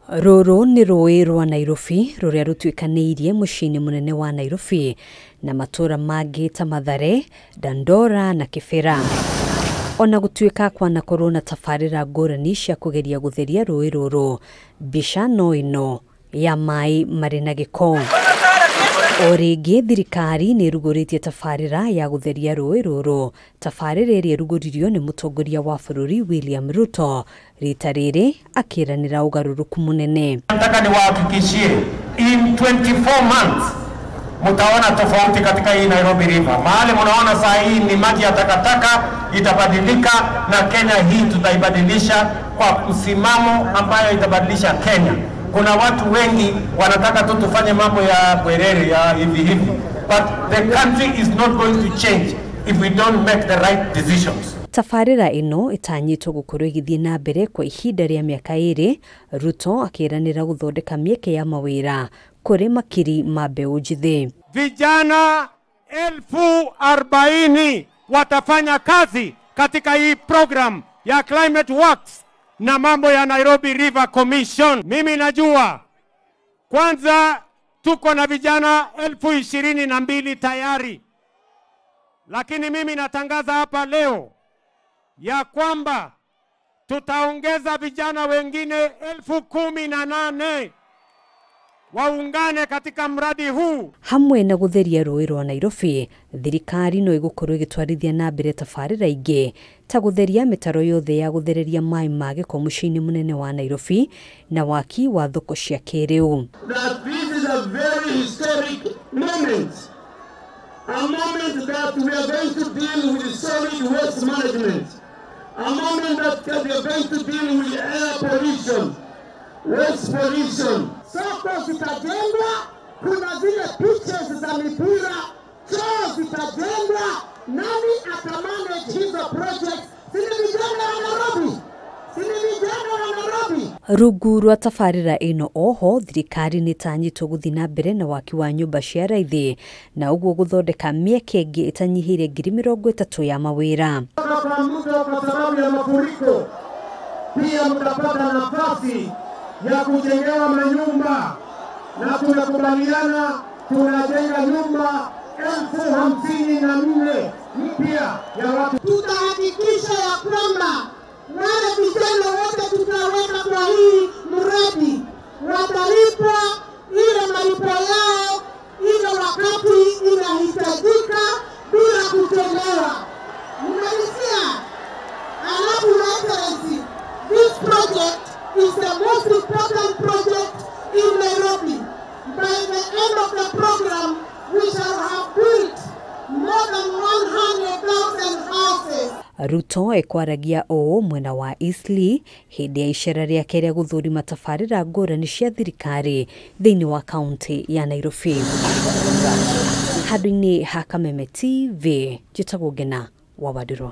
Rũrũ nĩ rũĩ rwa Nairobi rũrĩa rũtuĩkanĩirie mũciĩ-inĩ mũnene wa Nairobi na matũũra mangĩ ta Mathare, Dandora na Kĩbĩra. Ona gũtuĩka kwanakorwo na tabarĩra ngũrani cia kũgeria gũtheria rũĩ rũrũ, mbica no ĩno ya maĩ marĩ na gĩko. O rĩngĩ thirikari nĩ ĩrugũrĩtie tabarĩra ya gũtheria rũĩ rũrũ, tabarĩra ĩrĩa ĩrugũririo nĩ mũtongoria wa bũrũri William Ruto rita rĩrĩ akĩranĩra ũgarũrũku mũnene. Nataka niwahakikishie in 24 months mtaona tofauti katika hii Nairobi River. Mahali mnaona saa hii ni maji ya takataka itabadilika, na Kenya hii tutaibadilisha kwa msimamo ambayo itabadilisha Kenya. Kuna watu wengi wanataka tu tufanye mambo ya bwerere ya hivi hivi, but the country is not going to change if we don't make the right decisions. Tabarĩra ĩno ĩtanyĩtwo gũkorwo ĩgĩthiĩ na mbere kwa ihinda rĩa mĩaka 2, Ruto akĩranĩra gũthondeka mĩeke ya mawĩra kũrĩ makiri ma mbeũ njĩthĩ. Vijana 40,000 watafanya kazi katika hii program ya Climate Works na mambo ya Nairobi River Commission. Mimi najua kwanza tuko na vijana 22,000 tayari, lakini mimi natangaza hapa leo ya kwamba tutaongeza vijana wengine 18,000 waungane katika mradi huu. Hamwe na gũtheria rũĩ rwa Nairobi, thirikari no ĩgũkorwo ĩgĩtwarithia na mbere tabarĩra ingĩ ta gũtheria mĩtaro yothe ya gũthereria maĩ ma gĩko mũciĩ-inĩ mũnene wa Nairobi na waki wa thoko cia kĩrĩu. That this is a very historic moment, a moment that we are going to deal with solid waste management, a moment that we are going to deal with air pollution, waste pollution. Soko zitajengwa, kuna zile pitches za mipira, choo zitajengwa. Nani atamanage hizo projects? Si ni vijana wa Nairobi? Si ni vijana wa Nairobi? Rungu rwa tabarĩra ĩno oho thirikari nĩ ĩtanyĩtwo gũthiĩ na mbere na waki wa nyũmba cia raithi na ũguo gũthondeka mĩeke ĩngĩ ĩtanyihĩire 30,000 ya mawĩra. Kwa mto kwa sababu ya mafuriko, pia mtapata nafasi ya kujengewa manyumba, na tunakubaliana tunajenga nyumba 54,000 mpya ya watu. Tutahakikisha ya kwamba wale vijana wote tutaweka kwa hii mradi watalipwa ile malipo yao ile wakati inahitajika bila kuchelewa. Mnanisikia? Alafu Excellency, this project is the most important project in Nairobi. By the end of the program, we shall have built more than 100,000 houses. Ruto ekwaragia ũũ mwena wa Eastleigh hĩndĩ ya icera rĩake rĩa gũthũrima tabarĩra ngũrani cia thirikari thĩinĩ wa kaunti ya Nairobi. Handũ-inĩ ha Kameme TV, njĩtagwo Ngena wa Wandirũ.